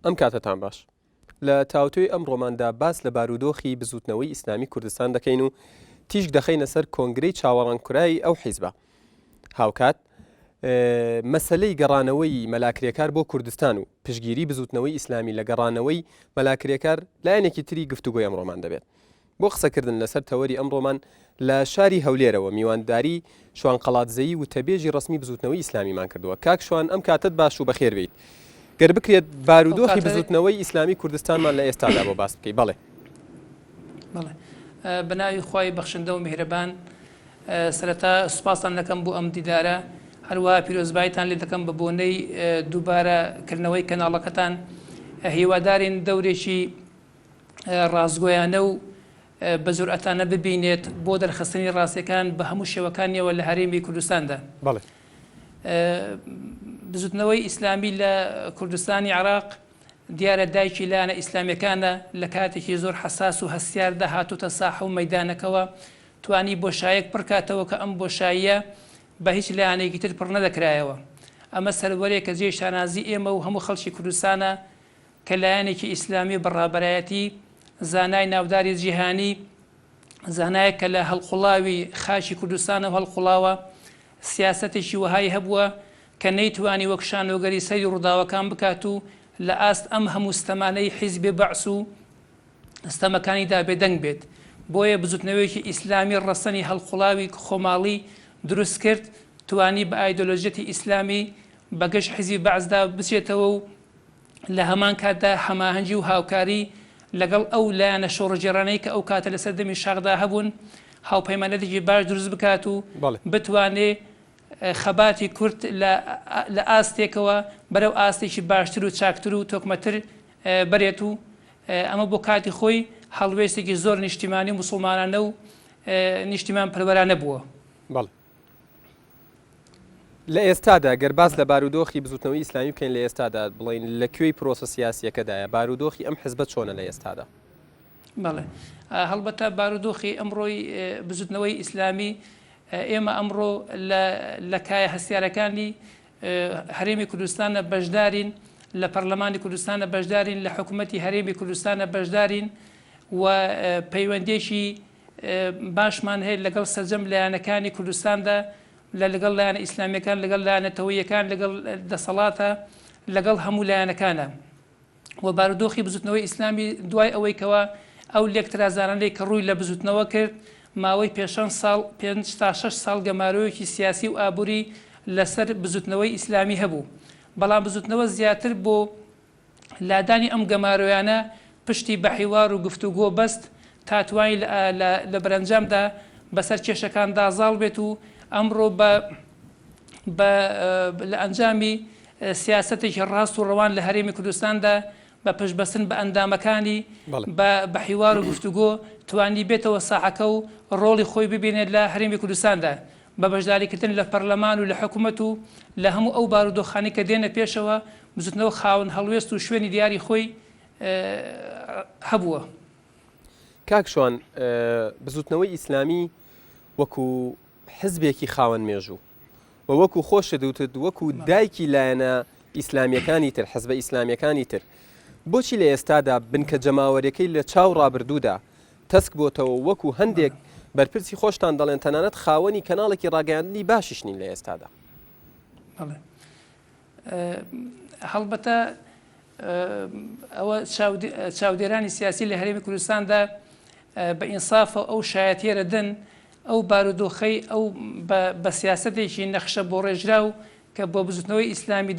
ئەم کاتەتان باش. لە تاوتوێی ئەمڕۆماندا باس لە بارودۆخی بزووتنەوەی ئیسلامی کوردستان دەکەین و تیشک دەخەینە سەر کۆنگرەی چاوەڕانکرای ئەو حیزبە. هاوکات مەسەلەی گەڕانەوەی مەلا کرێکار بۆ کوردستان و پشتگیری بزووتنەوەی ئیسلامی لە گەڕانەوەی مەلا کرێکار لایەنێکی تری گفتوگۆی ئەمڕۆمان دەبێت. بۆ قسەکردن لەسەر تەوەری ئەمڕۆمان لە شاری هەولێرەوە میوانداری شوان قەڵادزەیی وتەبێژی ڕەسمی بزوتنەوەی ئیسلامیمان کردووە. کاک شوان ئەم کاتەت باش و بەخێر بێیت. گەر بکرێت بارودۆخی بزوتنەوەی ئیسلامی کوردستانمان لە ئێستادا بۆ باس بکەی. بەڵێ. بەڵێ. بە ناوی خوای بەخشندە و میهرەبان. سەرەتا سوپاستان دەکەم بۆ ئەم دیدارە، هەروەها پیرۆزباییتان لێ دەکەم بە بۆنەی دووبارە کردنەوەی کەناڵەکەتان. هیوادارین دەورێکی ڕاستگۆیانە و بە جورئەتانە ببینێت بۆ دەرخستنی ڕاستیەکان بە هەموو شێوەکانیەوە لە هەرێمی کوردستاندا. بەڵێ. بزوتنەوەی ئیسلامی لە کوردستانی عێراق دیارە دایکی لایەنە ئیسلامیەکانە، لە کاتێکی زۆر حەساس و هەستیاردا هاتۆتە ساحە و مەیدانەکەوە، توانی بۆشایەک پڕکاتەوە کە ئەم بۆشاییە بە هیچ لایەنێکی تر پڕ نەدەکرایەوە. ئەمە سەروەرێکە جێی شانازی ئێمە و هەموو خەڵکی کوردستانە کە لایەنێکی ئیسلامی بە ڕابەرایەتی زانای ناوداری جیهانی، زانایەک کە لە هەڵقوڵاوی خاکی کوردستانەوە هەڵقوڵاوە، سیاسەتێکی وەهای هەبووە کە نەیتوانی وەک شانۆگەری سەیری ڕووداوەکان بکات و لە ئاست ئەم هەموو ستەمانەی حیزبی بەعس و ستەمەکانیدا بێدەنگ بێت. بۆیە بزوتنەوەیەکی ئیسلامی ڕەسەنی هەڵقوڵاوی خۆماڵی دروست کرد، توانی بە ئایدۆلۆژیەتی ئیسلامی بە گژ حیزبی بەعسدا بچێتەوە و لە هەمان کاتدا هەماهەنگی و هاوکاری لەگەڵ ئەو لایەنە شۆڕشگێڕانەی کە ئەو کاتە لە سەردەمی شاخدا هەبوون هاوپەیمانێتێکی باش دروست بکات و بتوانێ خەباتی کورد لە ئاستێکەوە بەرەو ئاستێکی باشتر و چاکتر و تۆکمەتر بەرێت و ئەمە بۆ کاتی خۆی هەڵوێستێکی زۆر نیشتیمانی و موسڵمانانە و نیشتیمان پەروەرانە بووە. بەڵێ. لە ئێستادا گەر باس لە بارودۆخی بزوتنەوەی ئیسلامی بکەین لە ئێستادا بڵین لە کوێی پرۆسە سیاسیەکەدایە بارودۆخی ئەم حزبە چۆنە لە ئێستادا؟ بەڵێ هەڵبەتە بارودۆخی ئەمڕۆی بزوتنەوەی ئیسلامی ئێمە ئەمڕۆ لە کایە هەستیارەکانی هەرێمی کوردستانە بەشدارین لە پەرلەمانی کوردستانە بەشدارین لە حکوومەتی هەرێمی کوردستانە بەشدارین و پەیوەندێکی باشمان هەیە لەگەڵ سەرجەم لایەنەکانی کوردستاندا لە لەگەڵ لایەنە ئیسلامیەکان لەگەڵ لایەنە نەتەوەییەکان لەگەڵ دەسەڵاتە لەگەڵ هەموو لایەنەکانە و بارودۆخی بزوتنەوەی ئیسلامی دوای ئەوەی کەوا ئەو لێکترازانانەی کە ڕووی لە بزوتنەوە کرد ماوەی پێشەن ساڵ پێنج تا شەش ساڵ گەمارۆیەکی سیاسی و ئابووری لەسەر بزوتنەوەی ئیسلامی هەبوو بەڵام بزوتنەوە زیاتر بۆ لادانی ئەم گەمارۆیانە پشتی بە حیوار و گفتوگۆ بەست تا توانی لە بەرەنجامدا بەسەر کێشەکاندا زاڵ بێت و ئەمڕۆ بە بە لە ئەنجامی سیاسەتێکی ڕاست و ڕەوان لە هەرێمی کوردستاندا بە پشتبەستن بە ئەندامەکانی بە بە حیوار و گفتوگۆ توانی بێتەوە ساحەکە و ڕۆڵی خۆی ببینێت لە هەرێمی کوردستاندا. بە بەشداریکردن لە پەرلەمان و لە حکومەت و لە هەموو ئەو بارودۆخانەی کە دێنە پێشەوە، بزوتنەوە خاوەن هەڵوێست و شوێنی دیاری خۆی هەبووە. کاک شوان، بزوتنەوەی ئیسلامی وەکو حزبێکی خاوەن مێژوو و وەکو خۆشت وتت وەکو دایکی لایەنە ئیسلامیەکانی تر، حزبە ئیسلامیەکانی تر، بۆچی لە ئێستادا بنکە جەماوەریەکەی لە چاو ڕابردوودا تەسک بۆتەوە و وەکو هەندێک بەرپرسی خۆشتان دەڵێن تەنانەت خاوەنی کەناڵێکی ڕاگەیاندنی باشیش نین لە ئێستادا. بەڵێ هەڵبەتە ئەوە چاودێرانی سیاسی لە هەرێمی کوردستاندا بە ئینسافە ئەو شایەتیە دەدەن ئەو بارودۆخەی ئەو بە سیاسەتێکی نەخشە بۆ ڕێژراو کە بۆ بزوتنەوەی ئیسلامی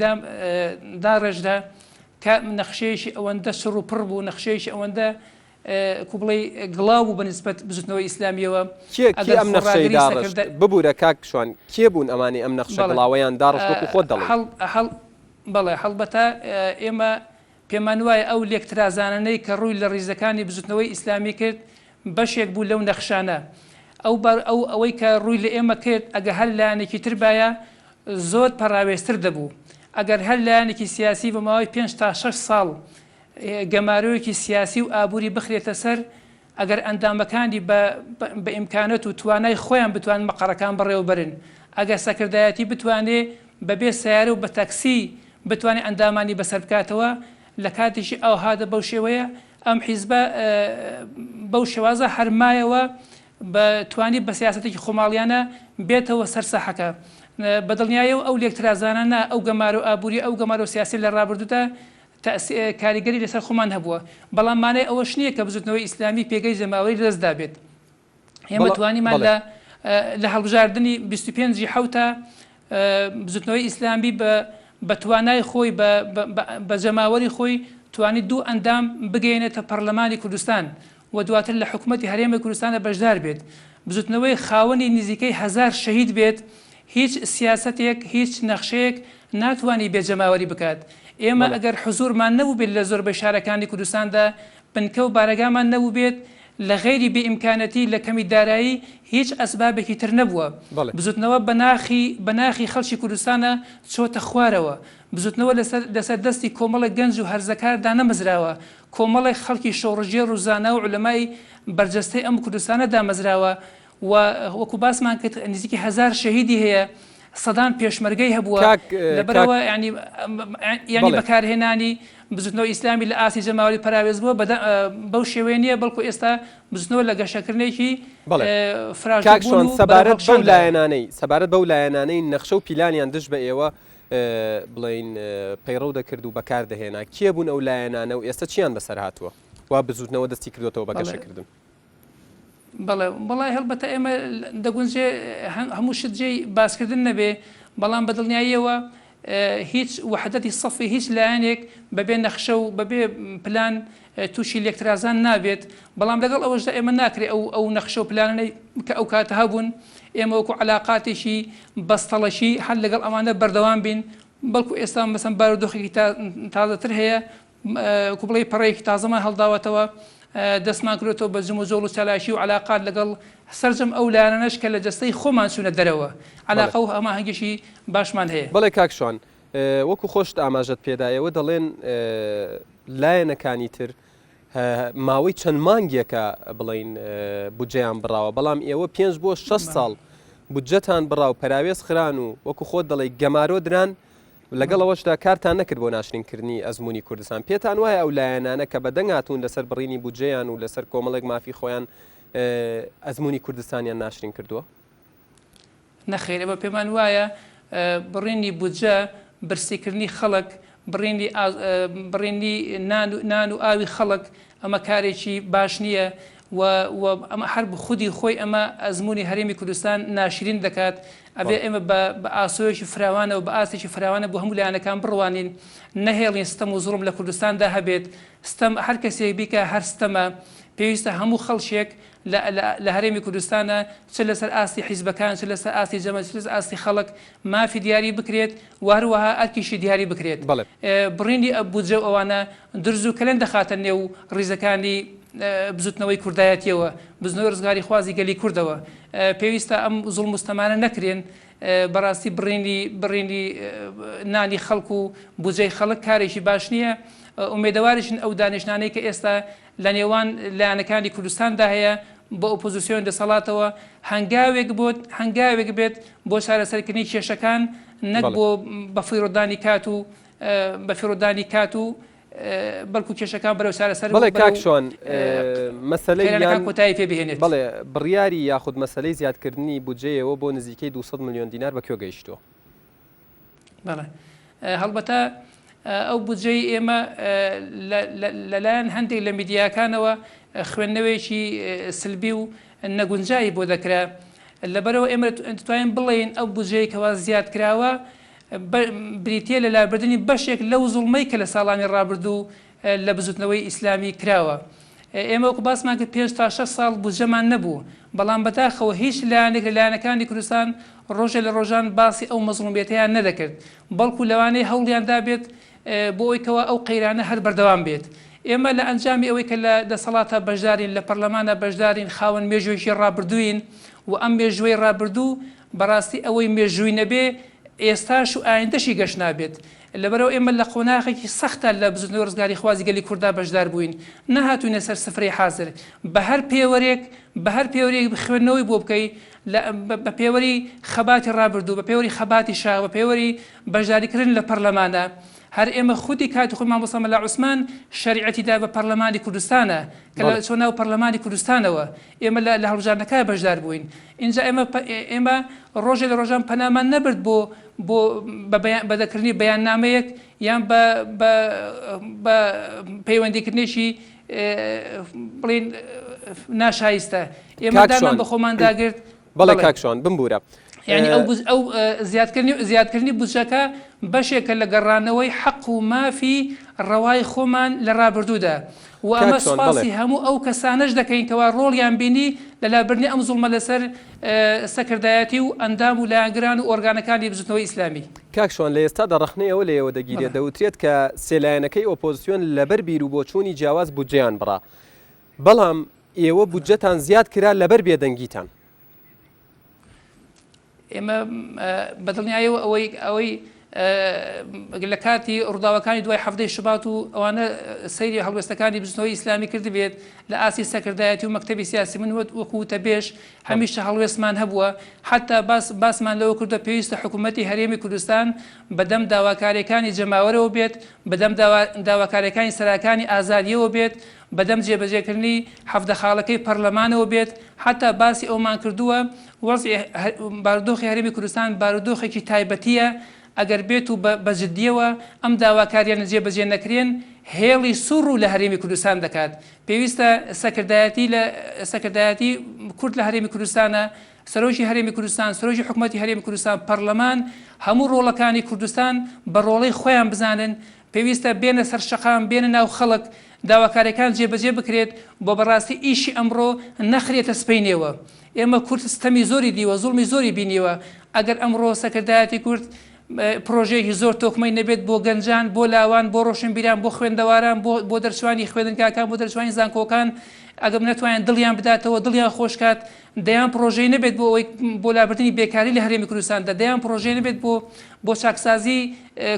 داڕێژرا کە نەخشەیەکی ئەوەندە چڕ و پڕ بوو نەخشەیەکی ئەوەندە کو بڵێی گڵاو بوو بە نیسبەت بزوتنەوەی ئیسلامیەوە کێ کێ ئەگەر ئەم نەخشەی خۆڕاگری داڕشت؟ سەکردە ببورە کاک شوان کێ بوون ئەمانەی ئەم نەخشە بەڵێ گڵاوەیان داڕشت وەکو خۆت دەڵێی؟ هەڵ هەڵ بەڵێ هەڵبەتە ئێمە پێمان وایە ئەو لێکترازانانەی کە ڕووی لە ڕیزەکانی بزوتنەوەی ئیسلامی کرد بەشێک بوو لەو نەخشانە ئەو بار ئەو ئەوەی کە ڕووی لە ئێمە کرد ئەگە هەر لایەنێکی تر بایە زۆر پەڕاوێزتر دەبوو ئەگەر هەر لایەنێکی سیاسی بە ماوەی پێنج تا شەش ساڵ گەمارۆیەکی سیاسی و ئابووری بخرێتە سەر، ئەگەر ئەندامەکانی بە بە ئیمکانەت و توانای خۆیان بتوانن مەقەڕەکان بەڕێوە بەرن، ئەگەر سەکردایەتی بتوانێ بە بێ سەیارە و بە تاکسی بتوانێ ئەندامانی بەسەر بکاتەوە، لە کاتێکی ئاوهادا بەو شێوەیە ئەم حیزبە بەو شێوازە هەر مایەوە بە توانی بە سیاسەتێکی خۆماڵیانە بێتەوە سەر ساحەکە. بە دڵنیایەوە ئەو لێکترازانانە، ئەو گەمارۆ ئابووریە، ئەو گەمارۆ سیاسیە لە ڕابردوودا تەئسی کاریگەری لەسەر خۆمان هەبووە. بەڵام مانای ئەوەش نییە کە بزووتنەوەی ئیسلامی پێگەی جەماوەری لەدەست دابێت. ئێمە توانیمان لە لە هەڵبژاردنی 25 ی حەوتا بزوتنەوەی ئیسلامی بە بە توانای خۆی بە بە جەماوەری خۆی توانی دوو ئەندام بگەیەنێتە پەڕلەمانی کوردستان و دواتر لە حکومەتی هەرێمی کوردستانە بەشدار بێت. بزوتنەوەی خاوەنی نزیکەی هەزار شەهید بێت هیچ سیاسەتێک هیچ نەخشەیەک ناتوانی بێ جەماوەری بکات. ئێمە ئەگەر حزورمان نەبووبێت لە زۆربەی شارەکانی کوردستاندا بنکە و بارەگامان نەبووبێت، لە غەیری بێ ئیمکانەتی لە کەمی دارایی هیچ ئەسبابێکی تر نەبووە. بزوتنەوە بە ناخی بە ناخی خەڵکی کوردستانا چۆتە خوارەوە. بزوتنەوە لەسەر لەسەر دەستی کۆمەڵێک گەنج و هەرزەکار دانەمەزراوە. کۆمەڵێک خەڵکی شۆڕشگێڕ و زانا و عولەمای بەرجەستەی ئەم کوردستانە دامەزراوە و وەکو باسمان کرد نزیکی هەزار شەهیدی هەیە، سەدان پێشمەرگەی هەبووە، کاک کاک لەبەرئەوە یانی یانی بەڵێ. بەکارهێنانی بزوتنەوەی ئیسلامی لە ئاستی جەماوەری پەراوێز بووە بەدە بەو شێوەیە نییە بەڵکو ئێستا بزوتنەوە لە گەشەکردنێکی بەڵێ کاک فراژدەبوون شوان و بەرەو سەبارەت بەو هەڵکشاندایە. لایەنانەی سەبارەت بەو لایەنانەی نەخشە و پیلانیان دژ بە ئێوە بڵێین پەیڕەو دەکرد و بەکار دەهێنا کێ بوون ئەو لایەنانە و ئێستا چیان بەسەر هاتووە وا بزوتنەوە دەستی کردۆتەوە بە بەڵێ. گەشەکردن؟ بەڵێ وەڵای هەڵبەتە ئێمە دەگونجێ هەموو شت جێی باسکردن نەبێ بەڵام بە دڵنیاییەوە هیچ وەحدەتی سەفی هیچ لایەنێک بەبێ نەخشە و بەبێ پلان تووشی لێکترازان نابێت بەڵام لەگەڵ ئەوەشدا ئێمە ناکرێ ئەو ئەو نەخشە و پلانەی کە ئەو کاتە هەبوون ئێمە وەکو عەلاقاتێکی بەستەڵەکی هەر لەگەڵ ئەمانە بەردەوام بین بەڵکو ئێستا مەسەن بارودۆخێکی تازەتر هەیە وەکو بڵێی پەڕەیەکی تازەمان هەڵداوەتەوە، دەستمان کردۆتەوە بە جموجۆڵ و چالاکی و عەلاقات لەگەڵ سەرجەم ئەو لایەنانەش کە لە جەستەی خۆمان چوونە دەرەوە، عەلاقە و هەماهەنگیی باشمان هەیە. بەڵێ کاک شوان، وەکو خۆشت ئاماژەت پێدا ئێوە دەڵێن لایەنەکانی تر ماوەی چەند مانگێکە بڵێین بودجەیان بڕاوە، بەڵام ئێوە پێنج بۆ شەش ساڵ بودجەتان بڕا و پەراوێز خران و وەکو خۆت دەڵێی گەمارۆ دران، لەگەڵ ئەوەشدا کارتان نەکرد بۆ ناشرینکردنی ئەزموونی کوردستان، پێتان وایە ئەو لایەنانە کە بەدەنگ هاتوون لەسەر بڕینی بودجەیان و لەسەر کۆمەڵێک مافی خۆیان ئەزموونی کوردستانیان ناشرین کردووە؟ نەخێر، ئێمە پێمان وایە بڕینی بودجە، برسیکردنی خەڵک، بڕینی بڕینی نان و ئاوی خەڵک ئەمە کارێکی باش نییە و و ئەمە هەر خودی خۆی ئەمە ئەزموونی هەرێمی کوردستان ناشرین دەکات. ئەبێ ئێمە بە بە ئاسۆیەکی فراوانەوە بە ئاستێکی فراوانە بۆ هەموو لایەنەکان بڕوانین، نەهێڵین ستەم و زوڵم لە کوردستاندا هەبێت. ستەم هەر کەسێک بیکا هەر ستەمە. پێویستە هەموو خەڵکێک لە لە لە هەرێمی کوردستانا چ لەسەر ئاستی حیزبەکان، چ لەسەر ئاستی جەمە چ لەسەر ئاستی خەڵک مافی دیاری بکرێت و هەروەها ئەرکیشی دیاری بکرێت. بەڵێ. بڕینی بودجە و ئەوانە درز و کەلێن دەخاتە نێو ڕیزەکانی بزوتنەوەی کوردایەتیەوە، بزوتنەوەی ڕزگاریخوازی گەلی کوردەوە. پێویستە ئەم زوڵم و ستەمانە نەکرێن. بەڕاستی بڕینی بڕینی نانی خەڵک و بودجەی خەڵک کارێکی باش نییە. ئومێدەواریشین ئەو دانیشتنانەی کە ئێستا لە نێوان لایەنەکانی کوردستاندا هەیە بە ئۆپۆزیسیۆن دەسەڵاتەوە هەنگاوێک بۆ هەنگاوێک بێت بۆ چارەسەرکردنی کێشەکان نەک بۆ بەفیڕۆدانی کات و بەفیڕۆدانی کات و بەڵکو کێشەکان بەرەو چارەسەر بەڵێ کاک شوان مەسەلەی قەیرانەکان کۆتایی پێ بهێنێت. بەڵێ بڕیاری یاخود مەسەلەی زیادکردنی بودجەیەوە بۆ نزیکەی 200 ملیۆن دینار بە کوێ گەیشتووە؟ بەڵێ هەڵبەتە ئەو بودجەی ئێمە لەلایەن هەندێک لە میدیاکانەوە خوێندنەوەیەکی سلبی و نەگونجاوی بۆ دەکرا لەبەرەوە ئێمە دەتوانین بڵێین ئەو بودجەی کەوا زیاد کراوە بریتییە لە لابردنی بەشێک لەو زوڵمەی کە لە ساڵانی ڕابردوو لە بزوتنەوەی ئیسلامی کراوە. ئێمە وەکو باسمان کرد پێنج تا شەش ساڵ بودجەمان نەبوو، بەڵام بەداخەوە هیچ لایەنێک لە لایەنەکانی کوردستان ڕۆژێ لە ڕۆژان باسی ئەو مەزڵومیەتەیان نەدەکرد، بەڵکو لەوانەیە هەوڵیان دابێت بۆ ئەوەی کەوا ئەو قەیرانە هەر بەردەوام بێت. ئێمە لە ئەنجامی ئەوەی کە لە دەسەڵاتا بەشدارین، لە پەرلەمانا بەشدارین، خاوەن مێژوویەکی ڕابردووین و ئەم مێژووەی ڕابردوو بەڕاستی ئەوەی مێژووی نەبێ ئێستاش و ئایندەشی گەش نابێت. لەبەرئەوە ئێمە لە قۆناغێکی سەختا لە بزوتنەوەی ڕزگاریخوازی گەلی کورددا بەشدار بووین، نەهاتووینە سەر سفرەی حازر. بە هەر پێوەرێک، بە هەر پێوەرێک خوێندنەوەی بۆ بکەی، لە بە پێوەری خەباتی ڕابردوو، بە پێوەری خەباتی شاخ، بە پێوەری بەشداریکردن لە پەرلەمانا. هەر ئێمە خودی کاتی خۆی مامۆستا مەلا عوسمان شەریعەتی دا بە پەرلەمانی کوردستانە کە لە چۆ ناو پەرلەمانی کوردستانەوە ئێمە لە لە هەڵبژاردنەکە بەشدار بووین ئینجا ئێمە ئێمە ڕۆژێ لە ڕۆژان پەنامان نەبرد بۆ بۆ بە بەیان بە دەکردنی بەیاننامەیەک یان بە بە بە پەیوەندیکردنێکی بڵین ناشایستە ئێمە دانمان بە خۆمان داگرت بەڵێ کاک شوان بمبورە. یانی ئەو ئەو زیادکردنی زیادکردنی بودجەکە بەشێکە لە گەڕانەوەی حەق و مافی ڕەوای خۆمان لە ڕابردوودا و ئەمە سوپاسی هەموو ئەو کەسانەش دەکەین کەوا ڕۆڵیان بینی لە لابردنی ئەم زوڵمە لەسەر سەکردایەتی و ئەندام و لایەنگران و ئۆرگانەکانی بزوتنەوەی ئیسلامی. کاک شوان لە ئێستادا ڕەخنەی ئەوە لە ئێوە دەگیرێت دەوترێت کە سێ لایەنەکەی ئۆپۆزسیۆن لەبەر بیروبۆچوونی جیاواز بودجەیان بڕا بەڵام ئێوە بودجەتان زیاد کرا لەبەر بێدەنگیتان. ئێمە بە دڵنیایەوە ئەوەی ئەوەی لە کاتی ڕووداوەکانی دوای حەفتەی شوبات و ئەوانە سەیری هەڵوێستەکانی بزوتنەوەی ئیسلامی کردبێت لە ئاستی سەکردایەتی و مەکتەبی سیاسی من وەکو وتەبێژ هەمیشە هەڵوێستمان هەبووە حتا باس باسمان لەوە کردوە پێویستە حکوومەتی هەرێمی کوردستان بەدەم داواکاریەکانی جەماوەرەوە بێت بەدەم داواکاریەکانی سەراکانی ئازادیەوە بێت بەدەم جێبەجێکردنی 17 خاڵەکەی پەرلەمانەوە بێت، حەتا باسی ئەوەمان کردووە وەزعی بارودۆخی هەرێمی کوردستان بارودۆخێکی تایبەتییە، ئەگەر بێت و بە جدییەوە ئەم داواکارییانە جێبەجێ نەکرێن هێڵی سوور ڕوو لە هەرێمی کوردستان دەکات، پێویستە سەکردایەتی لە سەکردایەتی کورد لە هەرێمی کوردستانە، سەرۆکی هەرێمی کوردستان، سەرۆکی حکومەتی هەرێمی کوردستان، پەرلەمان، هەموو ڕۆڵەکانی کوردستان بە ڕۆڵەی خۆیان بزانن، پێویستە بێنە سەر شەقام، بێنە ناو خەڵک، داواکاریەکان جێبەجێ بکرێت، بۆ بەڕاستی ئیشی ئەمڕۆ نەخرێتە سبەینێوە. ئێمە کورد ستەمی زۆری دیوە، زوڵمی زۆری بینیوە، ئەگەر ئەمڕۆ سەرکردایەتی کورد پرۆژەیەکی زۆر تۆکمەی نەبێت بۆ گەنجان، بۆ لاوان، بۆ ڕۆشنبیران، بۆ خوێندەواران، بۆ بۆ دەرچوانی خوێندنگاکان، بۆ دەرچوانی زانکۆکان، ئەگەر نەتوانێت دڵیان بداتەوە، دڵیان خۆش کات، دەیان پڕۆژەی نەبێت بۆ ئەوەی بۆ لابردنی بێکاری لە هەرێمی کوردستاندا، دەیان پڕۆژەی نەبێت بۆ بۆ چاکسازی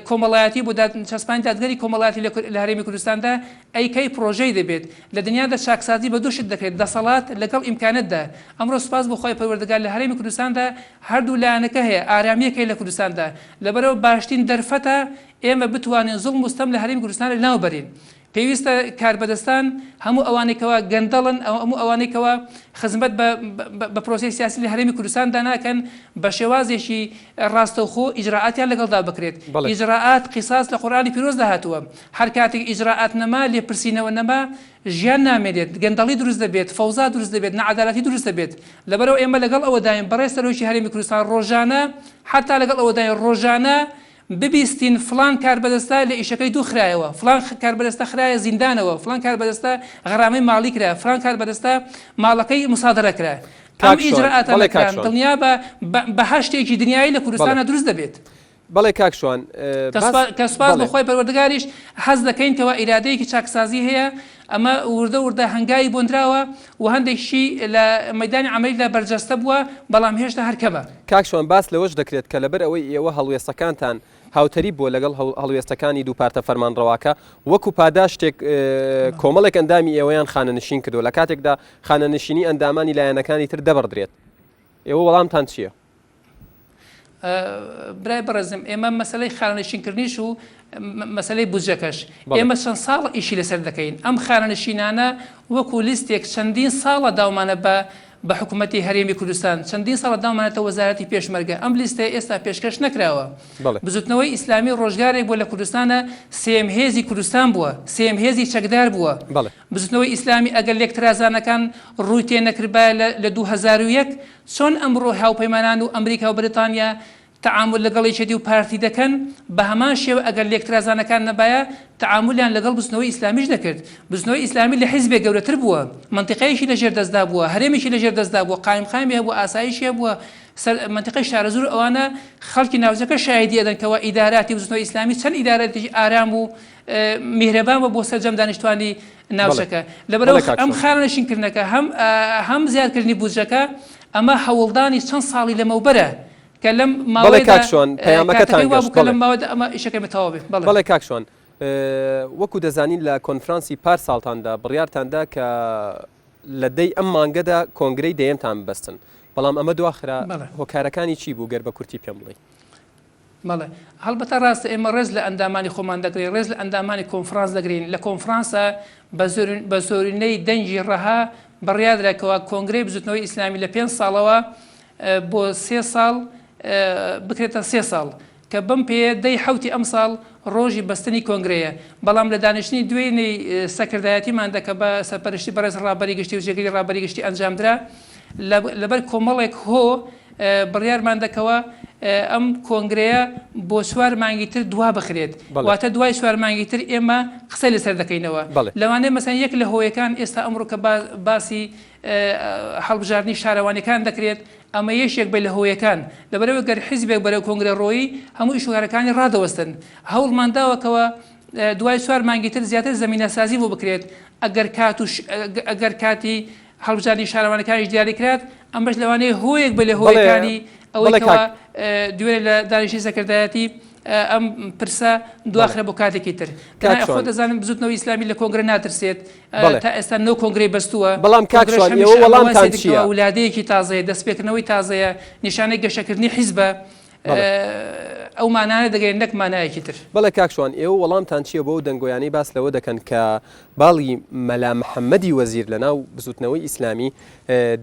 کۆمەڵایەتی بۆ چەسپانی دادگەری کۆمەڵایەتی لە هەرێمی کوردستاندا، ئەی کەی پڕۆژەی دەبێت؟ لە دنیادا چاکسازی بە دوو شت دەکرێت، دەسەڵات لەگەڵ ئیمکانەتدا. ئەمڕۆ سوپاس بۆ خوای پەروەردگار لە هەرێمی کوردستاندا هەردوو لایەنەکە هەیە، ئارامییەک هەیە لە کوردستاندا. لەبەرئەوە باشترین دەرفەتە ئێمە بتوانین زوڵم و ستەم لە هەرێمی کوردستان لەناو بەرین. پێویستە کاربەدەستان هەموو ئەوانەی کەوا گەندەڵن، هەموو ئەوانەی کەوا خزمەت بە بە پرۆسەی سیاسی لە هەرێمی کوردستاندا ناکەن، بە شێوازێکی ڕاستەوخۆ ئیجرائاتیان لەگەڵدا بکرێت. ئیجرائات، قیساس لە قورئانی پیرۆزدا هاتووە. هەر کاتێک ئیجرائات نەما، لێپرسینەوە نەما، ژیان نامێنێت، گەندەڵی دروست دەبێت، فەوزا دروست دەبێت، ناعەدالەتی دروست دەبێت. لەبەرئەوە ئێمە لەگەڵ ئەوەداین بەڕێز سەرۆکی هەرێمی کوردستان ڕۆژانە، حەتا لەگەڵ ئەوەداین ڕۆژانە ببیستین فڵان کاربەدەستە لە ئیشەکەی دوو خرایەوە، فڵان کاربەدەستە خرایە زیندانەوە، فڵان کاربەدەستە غەرامەی ماڵی کرا، فڵان کاربەدەستە ماڵەکەی موسادەرە کرا. ئەم کاک شوان، ئیجرائاتە بەڵێ کاک نەکران شوان. دڵنیابە بە بەهەشتێکی دنیایی لە بەڵێ. کوردستانا دروست دەبێت. بەڵێ کاک شوان، کە باس سوپا کە سوپاس بۆ بەڵێ. خوای پەروەردگاریش حەز دەکەین کەوا ئیرادەیەکی چاکسازی هەیە، ئەمە وردە وردە هەنگاوی بۆ نراوە و هەندێکیشی لە مەیدانی عەمەلیدا بەرجەستە بووە، بەڵام هێشتا هەر کەمە. کاک شوان باس لەوەش دەکرێت کە لەبەر ئەوەی ئێوە هەڵوێستەکانتان هاوتەریب بووە لەگەڵ هەڵوێستەکانی دوو پارتە فەرمانڕەواکە وەکو پاداشتێک کۆمەڵێک ئەندامی ئێوەیان خانەنشین کردووە لە کاتێکدا خانەنشینی ئەندامانی لایەنەکانی تر دەبڕدرێت ئێوە وەڵامتان چییە؟ برای بەڕێزم ئێمە مەسەلەی خانەنشینکردنیش و مەسەلەی بودجەکەش ئێمە چەند ساڵە ئیشی لەسەر دەکەین ئەم خانەنشینانە وەکو لیستێک چەندین ساڵە داومانە بە بە حکوومەتی هەرێمی کوردستان چەندین ساڵە داومانەتە وەزارەتی پێشمەرگە ئەم لیستەیە ئێستا پێشکەش نەکراوە بزوتنەوەی ئیسلامی ڕۆژگارێک بووە لە کوردستانە سێم هێزی کوردستان بووە سێم هێزی چەکدار بووە بزوتنەوەی ئیسلامی ئەگەر لێکترازانەکان ڕووی تێ نەکردبایە لە 2001 چۆن ئەمڕۆ هاوپەیمانان و ئەمریکا و بریتانیا تەعامول لەگەڵ یەکێتی و پارتی دەکەن، بەهەمان شێوە ئەگەر لێکترازانەکان نەبایە تەعامولیان لەگەڵ بزوتنەوەی ئیسلامیش دەکرد. بزوتنەوەی ئیسلامی لە حیزبێک گەورەتر بووە، مەنتیقەیەکی لەژێر دەستدا بووە، هەرێمێکی لەژێر دەستدا بووە، قایمقامی هەبووە، ئاسایشی هەبووە، سەر مەنتیقەی شارەزوور و ئەوانە خەڵکی ناوچەکە شاهیدی ئەدەن کەوا ئیداراتی بزوتنەوەی ئیسلامی چەند ئیداراتێکی ئارام و میهرەبان بووە بۆ سەرجەم دانیشتوانی ناوچەکە. لەبەرئەوە ئەم خانەنشینکردنەکە هەم هەم زیادکردنی بودجەکە ئەمە هەوڵدانی چەند ساڵی لەمەوبەرە کە لەم بەڵێ ماوەیەدا کاک شوان پەیامەکەتان کاتەکەی گەشت وابوو کە بەڵێ. لەم ماوەیەدا ئەمە ئیشەکەی بە تەواو بێ. بەڵێ. بەڵێ کاک شوان وەکو دەزانین لە کۆنفرانسی پار ساڵتاندا بڕیارتان دا کە لە دەی ئەم مانگەدا کۆنگرەی دەیەمتان ببەستن بەڵام ئەمە دواخرا بەڵێ. هۆکارەکانی چی بوو گەر بە کورتی پێم بڵێی؟ بەڵێ هەڵبەتە ڕاستە ئێمە ڕێز لە ئەندامانی خۆمان دەگرین، ڕێز لە ئەندامانی کۆنفرانس دەگرین، لە کۆنفرانسا بە زۆرینەی دەنگی ڕەها بڕیاردرا کەوا کۆنگرەی بزوتنەوەی ئیسلامی لە پێنج ساڵەوە بۆ سێ ساڵ بکرێتە سێ ساڵ کە بەم پێیە دەی حەوتی ئەمساڵ ڕۆژی بەستنی کۆنگرەیە بەڵام لە دانیشتنی دوێنێی سەکردایەتیماندا کە بە سەرپەرشتی بەڕێز ڕابەری گشتی و جێگری ڕابەری گشتی ئەنجامدرا لەبەر کۆمەڵێک هۆ بڕیارمان دا کەوا ئەم کۆنگرەیە بۆ چوار مانگی تر دوا بخرێت، واتە دوای چوار مانگی تر ئێمە قسەی لەسەر دەکەینەوە. لەوانەیە مەسەلەن یەک لە هۆیەکان ئێستا ئەمڕۆ کە باسی هەڵبژاردنی شارەوانیەکان دەکرێت، ئەمە یەکێک بێت لە هۆیەکان. لەبەرئەوەی گەر حیزبێک بەرەو کۆنگرە ڕۆیی، هەموو ئیشوکارەکانی ڕادەوەستن. هەوڵمان داوە کەوا دوای چوار مانگی تر زیاتر زەمینەسازی بۆ بکرێت، ئەگەر کات و ئەگەر کاتی هەڵبژاردنی شارەوانەکانیش دیاریکرات، ئەمەش لەوانەیە هۆیەک بێت لە هۆیەکانی ئەوەی کەوا دوێنێ لە دانیشتنی سەکردایەتی ئەم پرسە دواخرا بۆ کاتێکی تر. دەنا خۆت دەزانن بزوتنەوەی ئیسلامی لە کۆنگرە ناترسێت، تا ئێستا نۆ کۆنگرەی بەستووە، بەڵام کاک کۆنگرەش شوان هەمیشە ئێوە ئەمە وای وەڵامتان سەیرکردەوە چییە؟ ولادەیەکی تازەیە، دەستپێکردنەوەی تازەیە، نیشانەی گەشەکردنی حیزبە، ئەو مانایە دەگەیەنێت نەک مانایەکی تر. بەڵێ کاک شوان ئێوە وەڵامتان چییە بۆ ئەو دەنگۆیانەی باس لەوە دەکەن کە باڵی مەلا محەمەدی وەزیر لەناو بزوتنەوەی ئیسلامی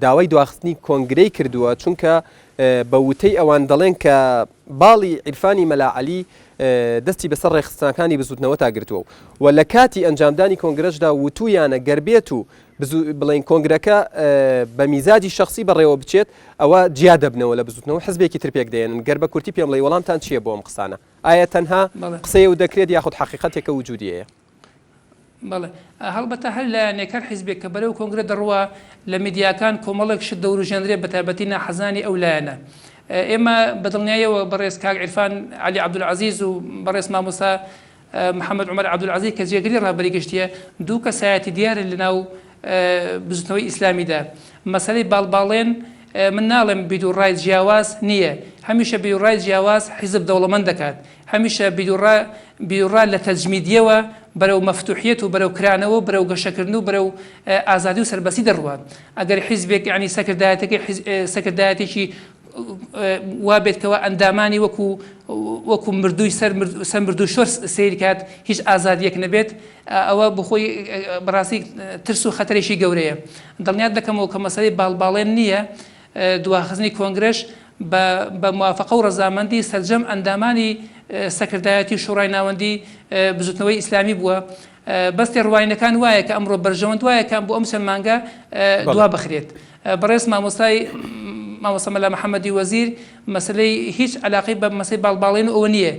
داوای دواخستنی کۆنگرەی کردووە چونکە بە وتەی ئەوان دەڵێن کە باڵی عیرفانی مەلا عەلی دەستی بەسەر ڕێکخستنەکانی بزوتنەوەتا گرتووە و لە کاتی ئەنجامدانی کۆنگرەشدا وتوویانە گەر بێت و بڵێین کۆنگرەکە بە میزاجی شەخسی بەڕێوە بچێت ئەوە جیا دەبنەوە لە بزوتنەوە حزبێکی تر پێک دەێنن گەر بە کورتی پێم بڵێی وەڵامتان چییە بۆ ئەم قسانە ئایا تەنها قسەیە و دەکرێت یاخود حەقیقەتێکە وجودی هەیە؟ بەڵێ هەڵبەتە هەر لایەنێک هەر حیزبێک کە بەرەو کۆنگرە دەڕوا لە میدیاکان کۆمەڵێک شت دەوروژێنرێ بەتایبەتی ناحەزانی ئەو لایەنە ئێمە بەدڵنیایەوە بەڕێز کاک عیرفان عەلی عەبدولعەزیز و بەڕێز مامۆستا محەمەد عومەر عەبدولعەزیز کە جێگری ڕابەری گشتییە، دوو کەسایەتی دیارن لەناو بزوتنەوەی ئیسلامیدا. مەسەلەی باڵباڵێن من ناڵێم بیروڕای جیاواز نییە، هەمیشە بیروڕای جیاواز حیزب دەوڵەمەند دەکات، هەمیشە بیروڕا بیروڕا لە تەجمیدییەوە بەرەو مەفتوحیەت و بەرەو کرانەوە و بەرەو گەشەکردن و بەرەو ئازادی و سەربەستی دەڕوات. ئەگەر حیزبێک یانی سەکردایەتەکەی سەکردایەتێکی وا بێت کەوا ئەندامانی وەکو وەکو مردووی سەر سەر مردوو شۆر سەیر کات هیچ ئازادیەک نەبێت ئەوە بخۆی بەڕاستی ترس و خەتەرێکی گەورەیە دڵنیات دەکەمەوە کە مەسەلەی باڵباڵێن نییە دواخستنی کۆنگرەش بە بە موافقە و ڕەزامەندی سەرجەم ئەندامانی سەکردایەتی و شوڕای ناوەندی بزوتنەوەی ئیسلامی بووە بەس تێڕوانینەکان وایە کە ئەمڕۆ بەرژەوەند وایە کە بۆ ئەم چەند مانگە دوا بخرێت. بەڕێز مامۆستای مامۆستا مەلا محەمەدی وەزیر مەسەلەی هیچ عەلاقەی بە مەسەی باڵباڵێن و ئەوە نییە.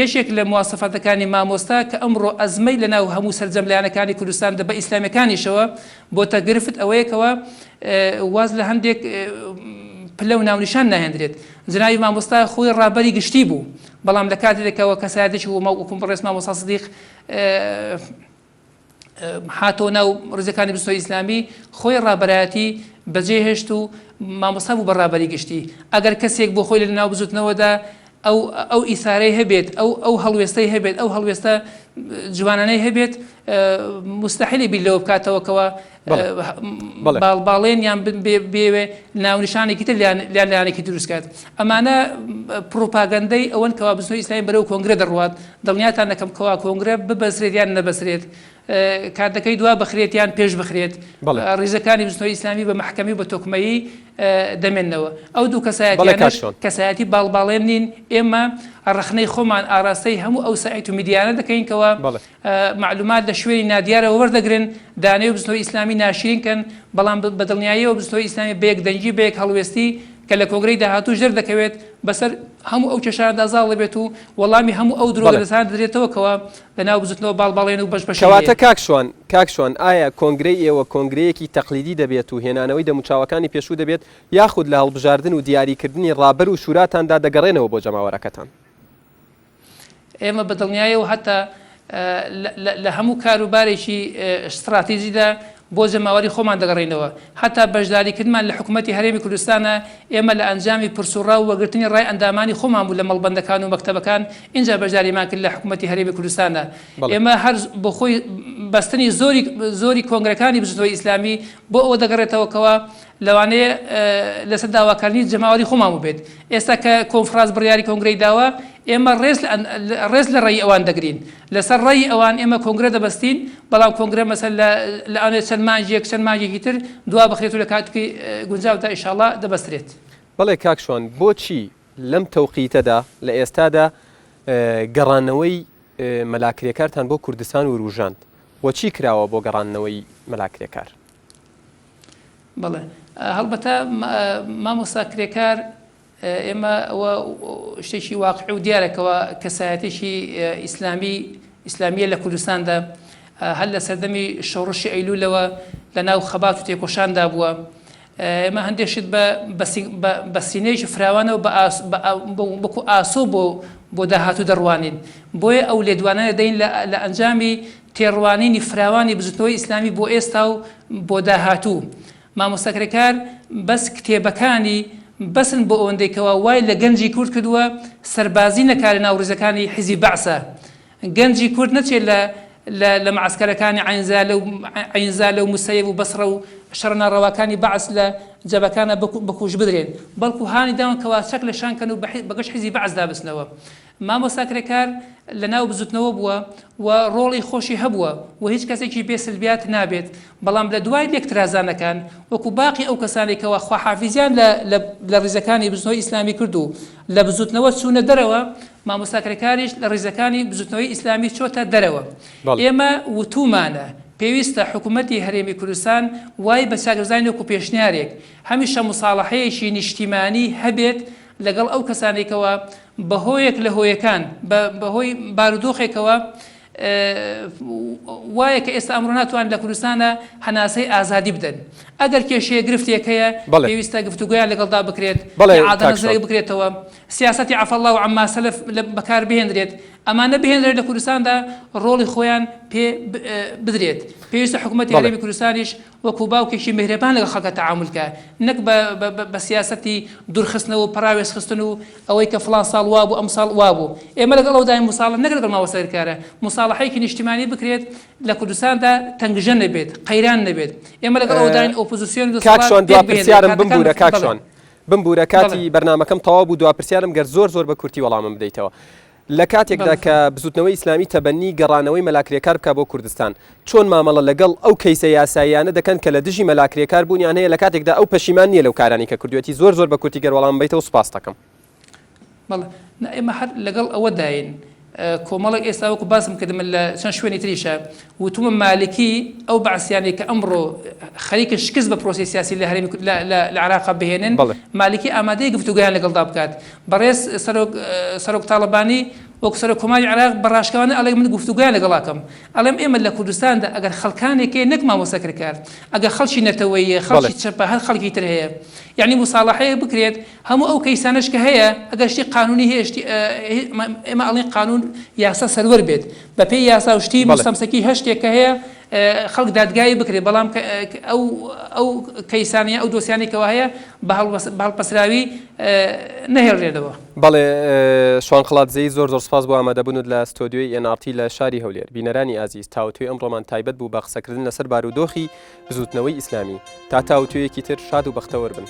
یەکێک لە مواسەفاتەکانی مامۆستا کە ئەمڕۆ ئەزمەی لە ناو هەموو سەرجەم لایەنەکانی کوردستاندا بە ئیسلامیەکانیشەوە بۆتە گرفت ئەوەیە کەوا واز لە هەندێک پلە و ناونیشان ناهێندرێت. جەنابی مامۆستا خۆی ڕابەری گشتی بوو بەڵام لە کاتێکدا کەوا کەسایەتێکی وەکو بەڕێز مامۆستا سدیق هاتەوە ناو ڕیزەکانی بزوتنەوەی ئیسلامی خۆی ڕابەرایەتی بەجێ هێشت و مامۆستا بوو بە ڕابەری گشتی ئەگەر کەسێک بۆ خۆی لە ناو بزوتنەوەدا ئەو ئەو ئیسارەی هەبێت ئەو ئەو هەڵوێستەی هەبێت ئەو هەڵوێستە جوانانەی هەبێت مستحیلی بیر لەوە بکاتەوە کەەوە باڵ باڵێن یان بێوێ ناونیشانێکی تر لیان لایەنێکی دروست کات ئەمانە پڕوپاگەندەی ئەوەن کەوا بزوتنەوەی ئیسلامی بەرەو کۆنگرە دەڕوات دڵنیاتان دەکەم کەوا کۆنگرە ببەسرێت یان نەبەسرێت کاتەکەی دوا بخرێت یان پێش بخرێت ڕیزەکانی بزوتنەوەی ئیسلامی بە مەحکەمی و بە تۆکمەیی دەمێنەوە ئەو دوو کەسایەتیانەش کەسایەتی باڵباڵێن نین ئێمە ڕەخنەی خۆمان ئاراستەی هەموو ئەو سایت و میدیانە دەکەین کەوا مەعلومات لە شوێنی نادیارەوە وەردەگرن، دانەی و بزوتنەوەی ئیسلامی ناشرین کەن، بەڵام بە دڵنیاییەوە بزوتنەوەی ئیسلامی بە یەک دەنگی بە یەک هەڵوێستی کە لە کۆنگرەی داهاتووش دەردەکەوێت بەسەر هەموو ئەو کێشانەدا زاڵ دەبێت و وەڵامی هەموو ئەو درۆ دەلەسانە دەدرێتەوە کەوا لە ناو بزوتنەوە باڵ باڵێن و بەش بەشی کەواتە هەیە. کاک شوان، کاک شوان ئایا کۆنگرەی ئێوە کۆنگرەیەکی تەقلیدی دەبێت و هێنانەوەی دەموچاوەکانی پێشوو دەبێت یاخود لە هەڵبژاردن و دیاریکردنی ڕابەر و شوراتاندا دەگەڕێنەوە بۆ جەماوەرەکەتان؟ ئێمە بە دڵنیایەوە هەتا لە هەموو کاروبارێکی ستڕاتیجیدا بۆ جەماوەری خۆمان دەگەڕێینەوە. هەتا بەشداریکردنمان لە حکومەتی هەرێمی کوردستانا ئێمە لە ئەنجامی پرس و ڕا و وەرگرتنی ڕای ئەندامانی خۆمان بوو لە مەڵبەندەکان و مەکتەبەکان ئینجا بەشداریمان کرد لە حکومەتی هەرێمی کوردستانا. ئێمە هەر بۆ خۆی. بەستنی زۆری زۆری کۆنگرەکانی بزوتنەوەی ئیسلامی بۆ ئەوە دەگەڕێتەوە کەوا لەوانەیە لەسەر داواکردنی جەماوەری خۆمان بووبێت. ئێستا کە کۆنفراس بڕیاری کۆنگرەی داوە، ئێمە ڕێز لە ڕێز لە ڕەئی ئەوان دەگرین. لەسەر ڕەئی ئەوان ئێمە کۆنگرە دەبەستین، بەڵام کۆنگرە مەسەل لە لەوانەیە چەند مانگێک چەند مانگێکی تر دوا بخرێت و لە کاتێکی گونجاودا ئیشاڵڵا دەبەسترێت. بەڵێ کاک شوان، بۆچی لەم تەوقیتەدا، لە ئێستادا گەڕانەوەی مەلا کرێکارتان بۆ کوردستان وروژاند و چی کراوە بۆ گەڕاندنەوەی مەلا کرێکار؟ بەڵێ هەڵبەتە مامۆستا کرێکار ئێمە ئەوە شتێکی واقعی و دیارە کەوا کەسایەتێکی ئیسلامی ئیسلامیە لە کوردستاندا هەر لە سەردەمی شۆڕشی ئەیلولەوە لە ناو خەبات و تێکۆشاندا بووە ئێمە هەندێک شت بە سینەیەکی فراوانەوە بەکو ئاسۆ بۆ بۆ داهاتوو دەڕوانین بۆیە ئەو لێدوانە دەین لە ئەنجامی تێڕوانینی فراوانی بزوتنەوەی ئیسلامی بۆ ئێستا و بۆ داهاتوو. مامۆستا کرێکار بەس کتێبەکانی بەسن بۆ ئەوەندەی کەوا وای لە گەنجی کورد کردووە سەربازی نەکا لە ناو ڕیزەکانی حیزبی بەعسا. گەنجی کورد نەچێت لە لە لە مەعەسکەرەکانی عەینزالە و عەینزالە و موسەیەب و بەسڕە و شەڕە ناڕەواکانی بەعس لە جەبەکانا بکوژ بدرێن. بەڵکو هانی داون کەوا چەک لە شان کەن و بەگژ حیزبی بەعسدا بچنەوە. مامۆستا کرێکار لە ناو بزوتنەوە بووە و ڕۆڵی خۆشی هەبووە و هیچ کەسێکیش بێ سلبیات نابێت، بەڵام لە دوای لێکترازانەکان وەکو باقی ئەو کەسانەی کەوا خواحافیزیان لە لە لە ڕیزەکانی بزوتنەوەی ئیسلامی کرد و لە بزوتنەوە چوونە دەرەوە، مامۆستا کرێکاریش لە ڕیزەکانی بزوتنەوەی ئیسلامی چۆتە دەرەوە. ئێمە وتوومانە پێویستە حکومەتی هەرێمی کوردستان وای بە چاک بزانین وەکو پێشنیارێک هەمیشە موساڵەحەیەکی نیشتیمانی هەبێت لەگەڵ ئەو کەسانەی کەوا بە هۆیەک لە هۆیەکان بە بەهۆی بارودۆخێکەوە وایە کە ئێستا ئەمڕۆ ناتوان لە کوردستانە هەناسەی ئازادی بدەن ئەگەر کێشەیە گرفتێک هەیە پێویستە گفتوگۆیان لەگەڵدا بکرێت ئادەنەزەرێک بکرێتەوە سیاسەتی عفا الله عما سلف بەکار بهێنرێت ئەمانە بهێنرێت لە کوردستاندا ڕۆڵی خۆیان پێ بدرێت پێویستە حکوومەتی هەرێمی کوردستانیش وەکو باوکێکی میهرەبان لەگەڵ خەڵکا تەعامول کە، نەک بە بە سیاسەتی دوورخستنەوە و پەڕاوێز خستن و ئەوەی کە فڵان ساڵ وابوو ئەم ساڵ وابوو. ئێمە لەگەڵ ئەوەداین موساڵە نەک لەگەڵ مامۆستا کرێکارە، موساڵەحەیەکی نیشتیمانی بکرێت لە کوردستاندا تەنگژە نەبێت، قەیران نەبێت. ئێمە لەگەڵ ئەوەداین ئۆپۆزسیۆن و کاک دەسەڵات شوان دوا پێک بهێنرێت، پرسیارم کاتەکان بمبورە کاک بەڵێ. شوان بمبورە بەڵێ. کاتی بەرنامەکەم تەواو بوو دوا پرسیارم گەر زۆر زۆر بە کورتی وەڵامم بدەیتەوە لە کاتێکدا بەڵێ. کە بزوتنەوەی ئیسلامی تەبەنی گەڕانەوەی مەلا کرێکار بکا بۆ کوردستان، چۆن مامەڵە لەگەڵ ئەو کەیسە یاساییانە دەکەن کە لە دژی مەلا کرێکار بوونیان هەیە لە کاتێکدا ئەو پەشیمان نییە لەو کارانەی کە کردوێتی؟ زۆر زۆر بە کورتی گەر وەڵامم بەیتەوە سوپاست دەکەم. بەڵێ. نا ئێمە هەر لەگەڵ ئەوەداین کۆمەڵێک ئێستا وەکو باسم کرد من لە چەند شوێنی تریشە وتومە مالکی ئەو بەعسیانەی کە ئەمڕۆ خەریکن شکست بە پرۆسەی سیاسی لە هەرێمی لە عێراقا بهێنن مالکی ئامادەیە گفتوگۆیان لەگەڵدا بکات بەڕێز سەرۆک سەرۆک تاڵەبانی وەک سەرۆک کۆماری عێراق بە ڕاشکاوانە ئەڵێ من گفتوگۆیان لەگەڵا کەم ئەڵێم ئێمە لە کوردستاندا ئەگەر خەڵکانێک هەیە نەک مامۆستا کرێکار ئەگەر خەڵکی نەتەوەییە خەڵکی چەپە هەر خەڵکی تر هەیە یعنی موساڵەحەیەک بکرێت هەموو ئەو کەیسانەش کە هەیە ئەگەر شتی قانونی هەیە شتی ئێمە ئەڵێن قانون یاسا سەروەر بێت بەپێی یاسا و شتی مستەمسەکی هەر شتێک کە هەیە خەڵک دادگایی بکرێت بەڵام ئەو ئەو کەیسانەیە ئەو دۆسیانەی کەوا هەیە بە هەڵپەسراوی نەهێڵرێنەوە. بەڵێ شوان قەڵادزەیی زۆر زۆر سپاس بۆ ئامادەبوونت لە ستۆدیۆی ئێن ئاڕ تی لە شاری هەولێر. بینەرانی ئازیز تاوتوێی ئەمڕۆمان تایبەت بوو بە قسەکردن لەسەر بارودۆخی بزووتنەوەی ئیسلامی. تا تاوتوێیەکی تر شاد و بەختەوەر بن.